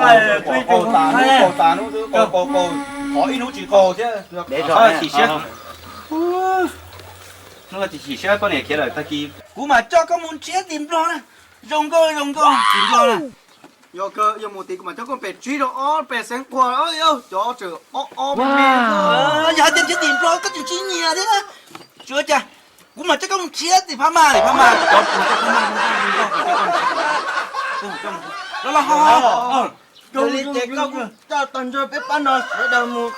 Qaug tas hnub, qaug tas hnub xwb, qaug qaug qaug, qhov ib hnub tsis qaug thiab. Chim siab, hnub no chim siab poj niam khiav lawm tag kis. Kuv mam coj koj mus nrhiav tim Nplog na. Zoo nkauj zoo nkauj tim Nplog na. Yog kawg, yog mus tid kuv mam coj koj pem tsib rau ob pem Xeev Khuam, cov tseem ob ob me me. Yog hais tias nrhiav tim Nplog koj tseem tsis nyiam thiab na. Tsis ua cas, kuv mam coj koj mus nrhiav tim Phab Maj, tim Phab Maj, cov Phab Maj. Los los, li ces koj kuj coj tag nrho peb pab no sawv daws mus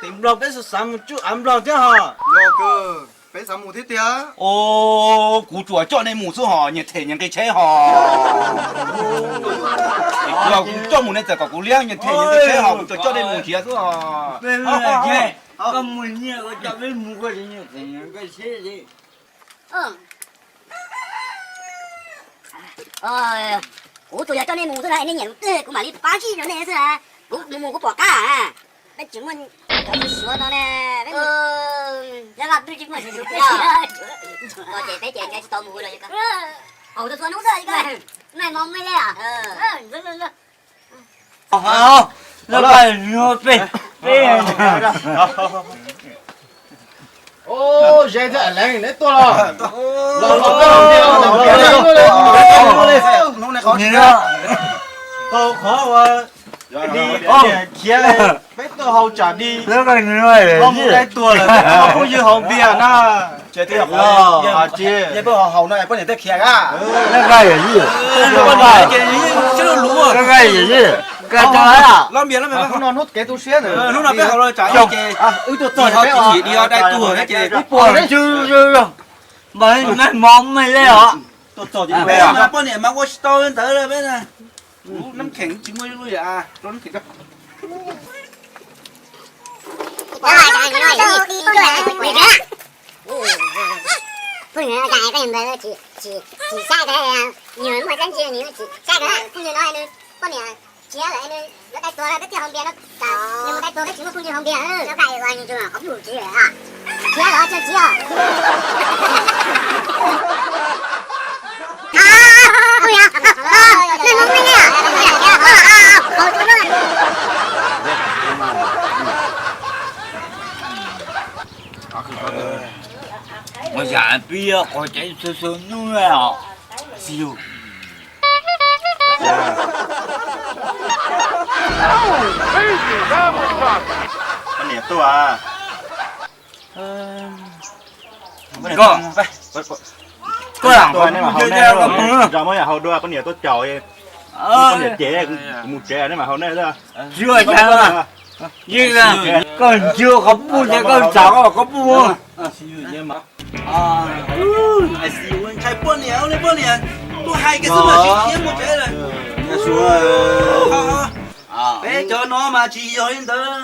tim Nplog, peb xav xav mus tsuj av Nplog thiab hos. Yog kawg, peb xav mus thiab tiag. Os, kuv tsuas coj nej mus xwb hos, nyias them nyias nqi tsheb hos. Kuv coj mus nej txawm kom kuv liab, nyias them nyias nqi tsheb hos, kuv tsuas coj nej mus nrhiav xwb hos. Koj mus nyias ua coj peb mus koj them nyias nqi tsheb. Kuv tsuas yog coj nej mus xwb na, nej nyiam mus twg kuv mam li pab sib rau nej xwb na. Kuv mus mus kuv pom qab. Peb tsis muaj cov suav no ne, peb mus, yog vaj twb tsis muaj suav no ces peb ces tsis tau mus lawm. Haus tau txhua hnub xwb, maj hmo maj liaj. Ze thiab leej neb tuaj los. Tau qhov uas di khiav, peb tuaj haus tsam di, ho mus dai tuag lawm, peb phooj ywg haus npias na. Peb haus no poj niam thiaj khiav. Hnub no hnub kev tu siab, wb tuaj txog peb os, di dai tuag ces peb pom maj hmo maj liaj os. Poj niam mas ua tsis tau ntawd peb na. Kuv nab kheem tsis muaj lub yam rau nab kheem. Phooj ywg, koj yog ntawd tsis saib, yog muaj dab ntsi nws tsis saib, phooj ywg no nws poj niam khiav lawm, nws yuav dai tuag, peb thiaj haus npias no, nws mus dai tuag peb tsis muaj phooj ywg haus npias. Khiav los tso txiv os. Ua yam pib qhov tsev xwb xwb hnub os. Poj niam tuaj. Koj, koj lam, nej mam haus, nej mam haus dua, poj niam tuaj caum. Poj niam ces mus tsev, nej mam haus nej. Tsis ua cas, yeej koj ntswg qhov puj ces koj txav koj qhov puj. Ntshai poj niam, poj niam tuaj hais kiag xwb mas tsis khiav mus tsev lawm. Peb cov no mas tsis yog li ntawd.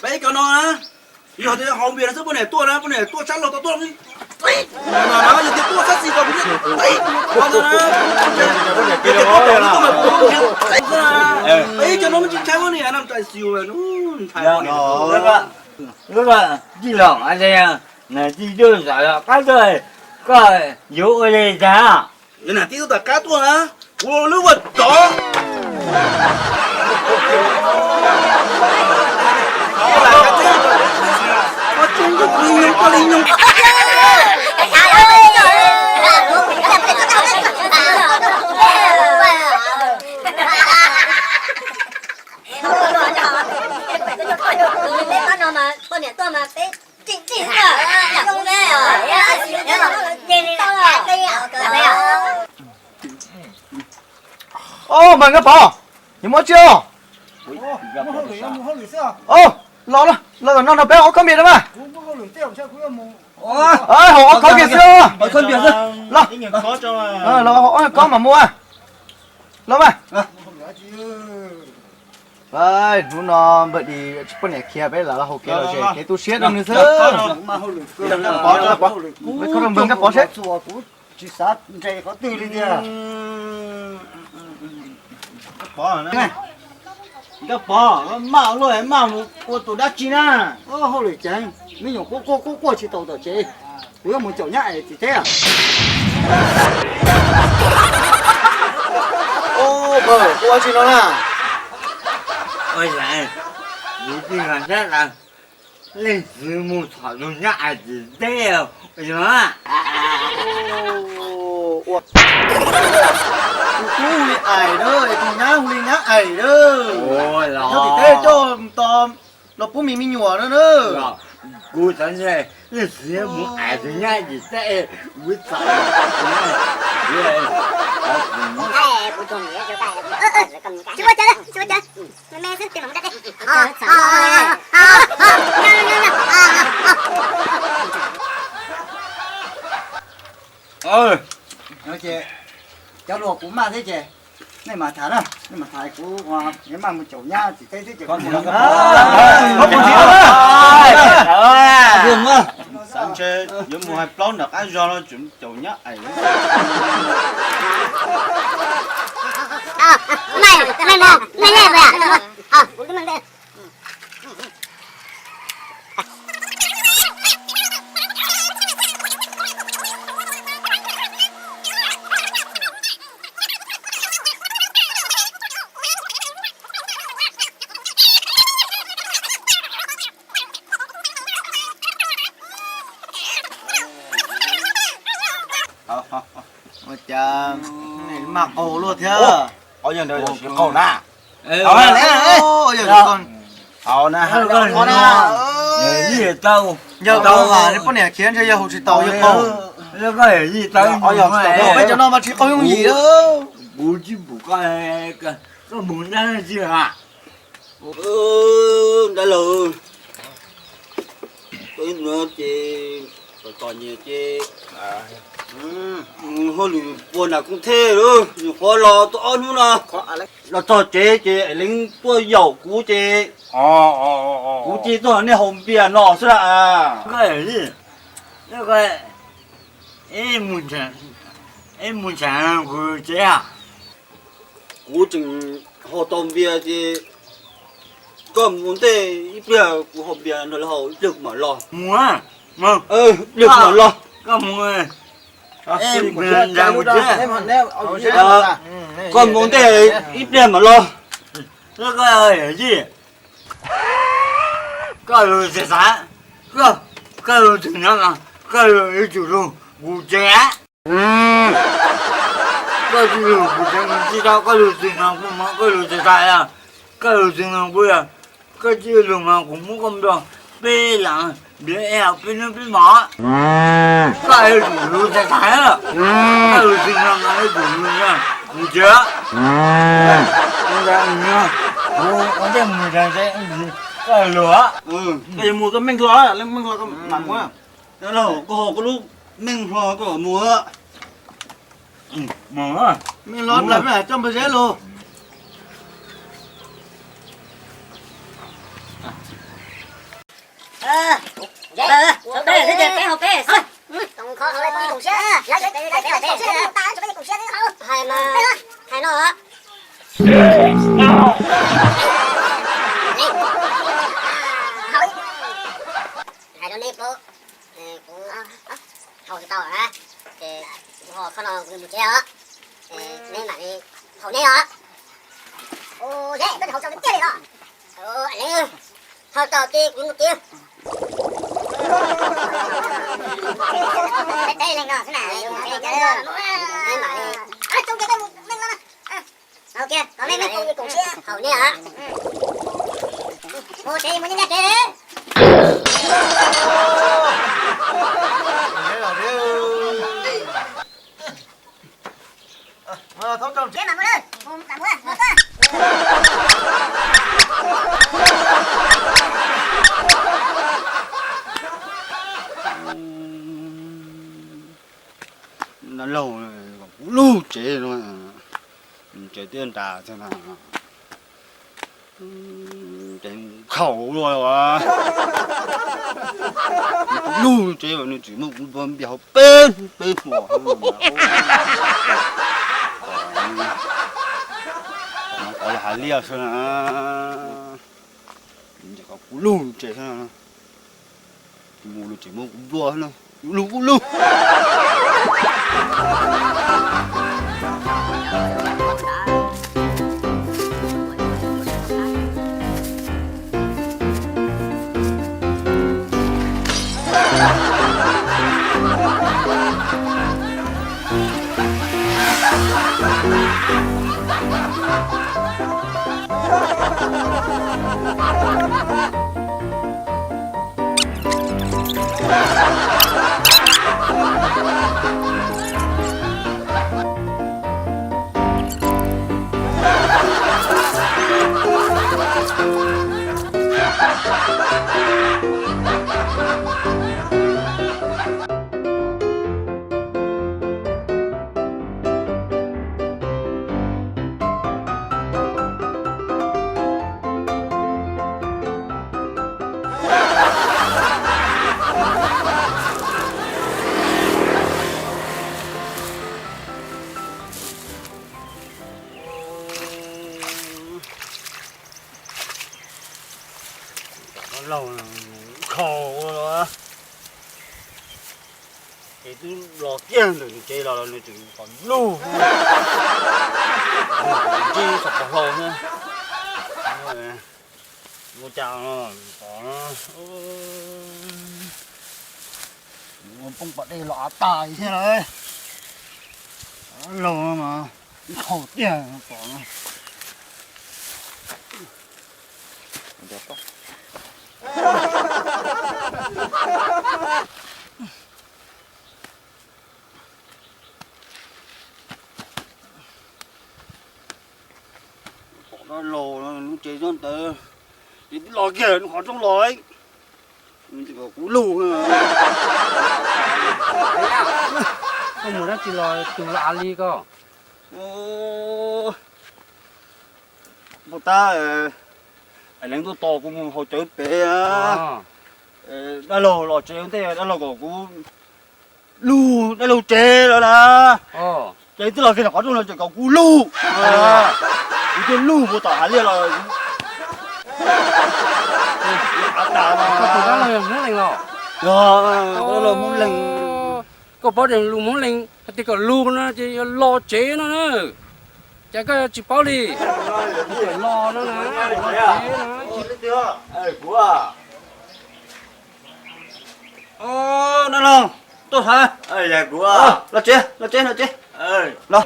Peb cov no na, yog tias haus npias no xwb poj niam tuaj na, poj niam tuaj sab laug tau tuaj. Yog tias tuaj sab xis tau kuv, peb cov no tsis ntshai poj niam, ntshai poj niam. Lub tij laug, tij laug qab tuaj, koj yuav ua li cas? Yog niam tij tuaj tom qab tuaj na, kuv lub ua tsov. Peb pab no mas poj niam tuaj mas peb tsim txim na. Os, mas Nkaj Pov, yuav mus dab tsi os? Os, los los, no no peb ob khob npias no mas. Haus ob khob npias xwb. Los, los haus ob khob mas mus. Los mas. Hnub no npawg Dis tsis poj niam khiav, peb lam haus kev lom zem kev tu siab rau nws xwb. Peb khob rau npawg Nkaj Pov seb. Tsis xav nres qhov twg li tiag. Nkaj Pov, maj luaj maj mus ua tus dab tsi na? Hauj lwm ceev, me nyuam quaj quaj quaj quaj tsis tau tom tsev. Kuv yuav mus caum nyab es txiv teb. Kuv ua tsis no na. Ua yam, kuv tsis nqa sab tas, leej txiv mus txhom tus nyab ais tsis teb, ua yog. Tus tub hu li ais na, tus nyab hu li nyab ais na. Nyob tim teb coj tos los pub me me nyuam na na. Kuv xav ntshe leej txiv mus ais tus nyab ais tsis teb, kuv txhom. Tsis ua cas, tsis ua cas. Me me xwb, tes mam mus da dej. Cov luag kuv maj thiab ces nej mam tham na, nej mam tham, kuv yuav maj mus caum nyab tsis teb xwb ces. Xav ntshe yuav mus hais plaub nram qab zog no tseem caum nyab ais. Ua cas maj qaug luaj thiab. Ob yawg ntawd yog tsis qaug na. Yog tau, yog tau, poj niam khiav ntshe yog haus tsis tau yog qaug. Peb cov no mas tsis qaug yooj yim. Kuv tsis pum koj, koj mus dab tsi a? Dab laug, koj ib ntxwg ces tom tom nyem ces hauj lwm puag nram Kooj Thej lawm, nyuam qhuav los tau ob hnub no. Los txog tsev ces leej tuaj yaum kuv ces kuv cia tuaj nej haus npias no xwb las. Ib mus ntshav kuv tsev a. Kuv tseem haus tau npias ces koj mus ua ntej ib pliag, kuv haus npias nrog lawv haus ib pliag kuv mam los. Mus, ib pliag kuv mam los. Koj mus, koj mus ua ntej ib pliag mam los. Koj lug txav txav, koj lug txwg no, koj lug yuav tsum lug kuv tsev. Koj tsis lug kuv tsev mus tsis tau, koj lug txwg no kuv mas koj lug txav txav, koj lug txwg no kuv, koj tsis lug mas kuv muab koj nplog peb leeg npias es peb hnub peb mos. Koj yuav tsum lug txav txav, koj lug txwg no mas yuav tsum lug kuv tsev. Kuv ua ntej mus tsev, koj lug. Koj yuav mus koj meej hlo, leej meej hlo koj mam mus. Koj haus koj lub meej hlo koj mam mus. Meej hlo, coj npawg Zeb lug. Hais no, hais rau nej paub, kuv haus tsis tau na, ces kuv ho qhov no kuv mus tsev os, neb mam li haus neb os. Ua, koj haus tau tiag li no. Leej haus tau ces kuv mus tsev. Peb leeg no xwb na, neb mam li, haus kiag, kom nej meej koom sib haus nej os. Mus tsev mus nyob nyob tsev. Dab laug, kuv lug tsev no, tsev tiaj ntas thiab na. Ces khaus luaj, kuv lug tsev nws tseem muab kuv nplua npias hauv peb hnub peb hmo. Qhov yog hais liaj xwb na, kuv lug tsev xwb na, mus lug tseem muab kuv nplua xwb na, kuv lug kuv lug. Laug khaus ua los, ces twb los kiag ntawm nws tsev los los nws tseem qhov lug, ntsib txog pov hlau xwb. Ua cas pom ua poob pas dej los av tas thiab lauj. Laug no mas ib qho tiag pom no. Pom dab laug lub tsev nyob ntawd, ces twb los kiag nws qhov rooj los, kuv lug. Koj mus dab tsi los tus los av li koj? Puag ta leej tuaj tos kuv mus haus cawv pem, dab laug los tsev ua ntej dab laug kom kuv lug dab laug tsev lawm na. Ces twb los kiag qhov rooj no ces kom kuv lug, kuv thiaj lug puag tom hav liaj los. Koj tus dab laug yog Hmoob Lees los? Yog, dab laug Hmoob Lees. Koj paub tias lus Hmoob Lees hais tias kom lug no ces yog los tsev no na. Cas koj tsis paub li? Los no na, los tsev no. Dab laug tuaj hais, los tsev, los tsev, los tsev, los.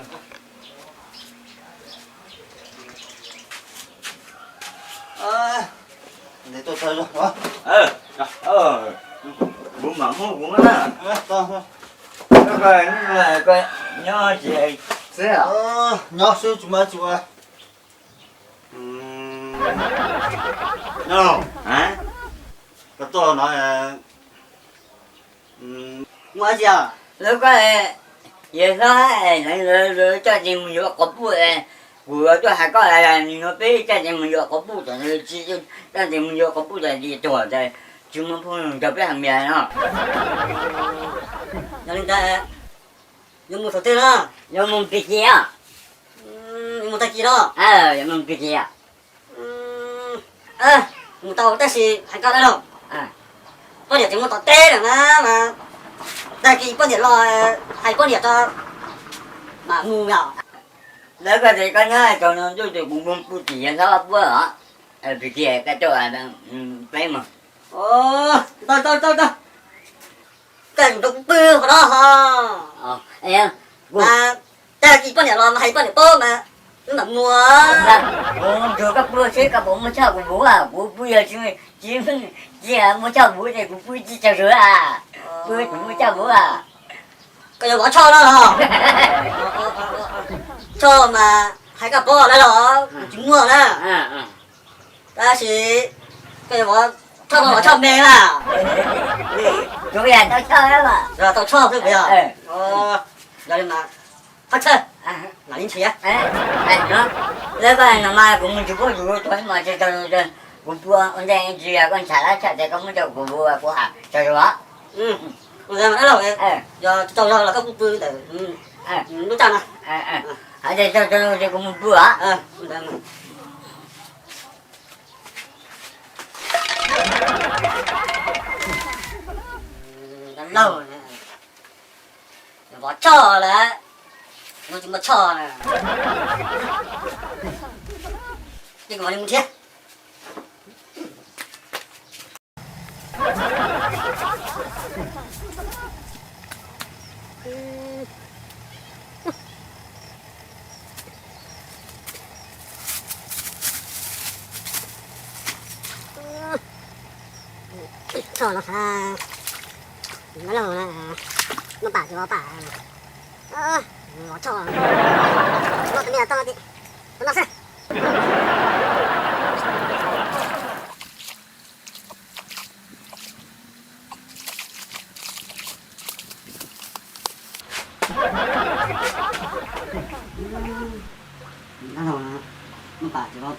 Kuv mam muab kuv na. Nyob xwb tsis muaj tsis ua. Koj tuaj no, muaj dab tsi? Lawv ko, yawg hlob, lawv coj tes mus yuav quas puj, kuv tuaj hais koj, nim no peb coj tes mus yuav quas puj tom, tsis coj tes mus yuav quas puj tom ces tuag, tsis muaj phooj ywg nrog peb hais tias no. Yog li ntawd, yuav mus thaum twg no? Yuav mus pim kis. Yuav mus tag kis no? Yuav mus pim kis. Mus tau tab sis hais koj dab laug, poj niam tseem mus tom teb lawm na, tag kis poj niam los hais poj niam tso mam mus yom. Lawv ko ces koj nyob tau no ntuj ces kuv mus pw tim yawg hlob puab os, pim kis koj tuaj peb mus. Ntau ntau ntau ntau. Koj mus rau kuv pw qhov no ho. Mas tag kis poj niam los mas hais poj niam paub mas wb mam mus. Kuv mus nrog koj pw seb koj puas muaj choj kuv vuv, kuv pw yog tsis, tsis muaj choj vuv ces kuv pw tsis tsaug zog, pw tsis muaj choj vuv. Koj yuav vov choj no los? Choj mas hais koj paub na los, kuv tsis muaj na. Tab sis koj yuav vov choj no los choj me na? Tau choj xwb puas yog? Yog li mas qhov chaw mam li nrhiav. Lawv ko no mas kuv mus tsis paub yus tuag mas kuv pw ua ntej tsis yog koj ntshav lab tshaj ces koj muab rau kuv, kuv hais tsaug zog. Yog tsaug zog los koj kuj pw ntawm lub txaj no. Hais tias tsaug zog ces kuv mus pw os. Vov choj lawm, no tsis muaj choj na. Ces kuv mam li mus nrhiav. Choj no, muab pam tsis muab pam, vov choj, muab tus me toj tim tus no xwb.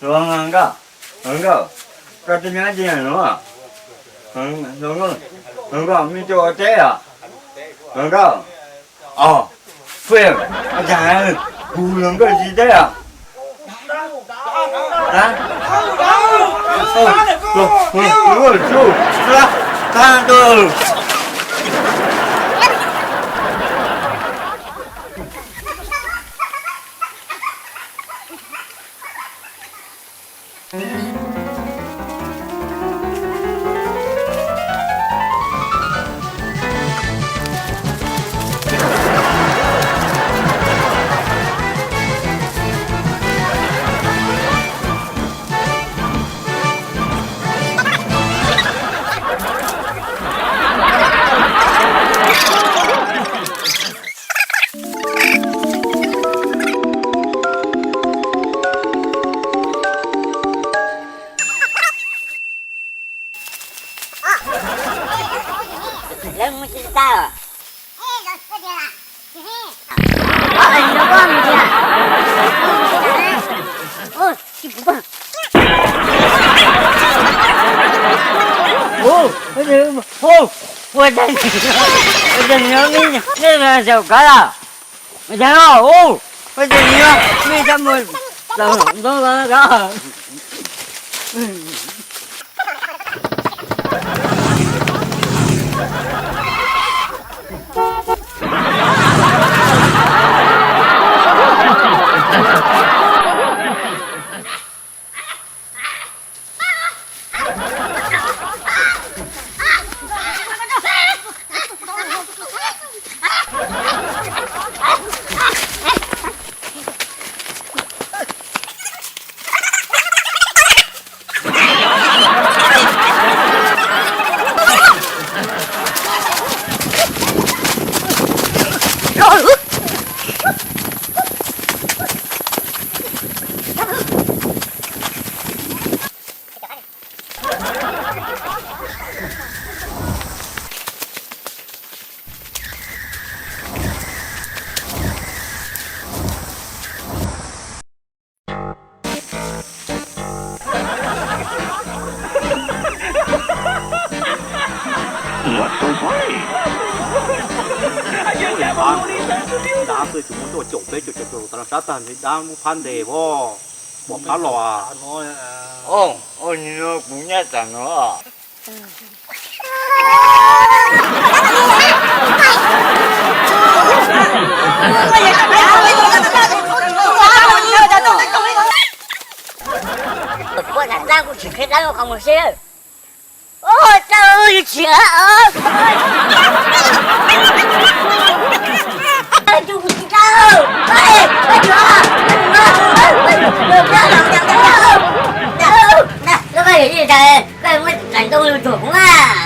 Hluas nkauj, hluas nkauj, koj twb nyob ntawm no. Hluas nkauj, hluas nkauj, mej tuaj ua teb os? Hluas nkauj. Os, Fwj, ua cas kuv hluas nkauj tsis teb os? Lawv mus tsis tau. Ua cas, ua cas nyob mej, mej zaum kab lawm? Ua cas, ua cas nyob mej sab mus zaum ntoo ko? Dab tsi tsis muaj tuaj caum peb caum caum caum tas sab tag nrho dab muab phab ntes voj, pom phab los. Au, au, kuv nyob tas no. Kuv tsis qhia dab lub qhov muag seb. Tsis, kuv tsis tau. Koj muab tsaim ntoo lug tsuag kuv mas.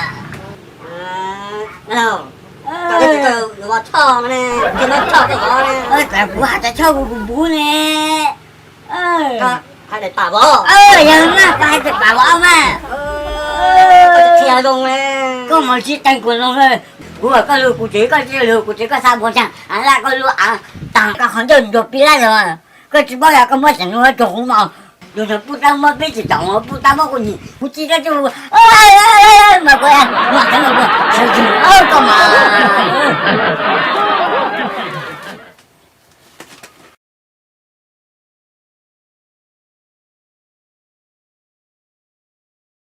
Koj, kuv has tas choj kuv kuv npub ne. Koj hais daim pam vov. Yog mas koj hais daim pam vov mas. Koj mus tsis teem kuv lus, kuv kom koj lug kuv tsev, koj tsis lug kuv tsev, koj xa npua tsaag av laj koj lub av taag, koj qhov ncauj ncuag pib lab zog. Koj tsis paub yog koj muab tsaim ntoo tsuag kuv mas, yus tseem pub tab mob peb tsis taus, pub tab mob kuv nim kuv tsis tau tsuj mas kuv mam txeev kuv sawv tsees koj mas.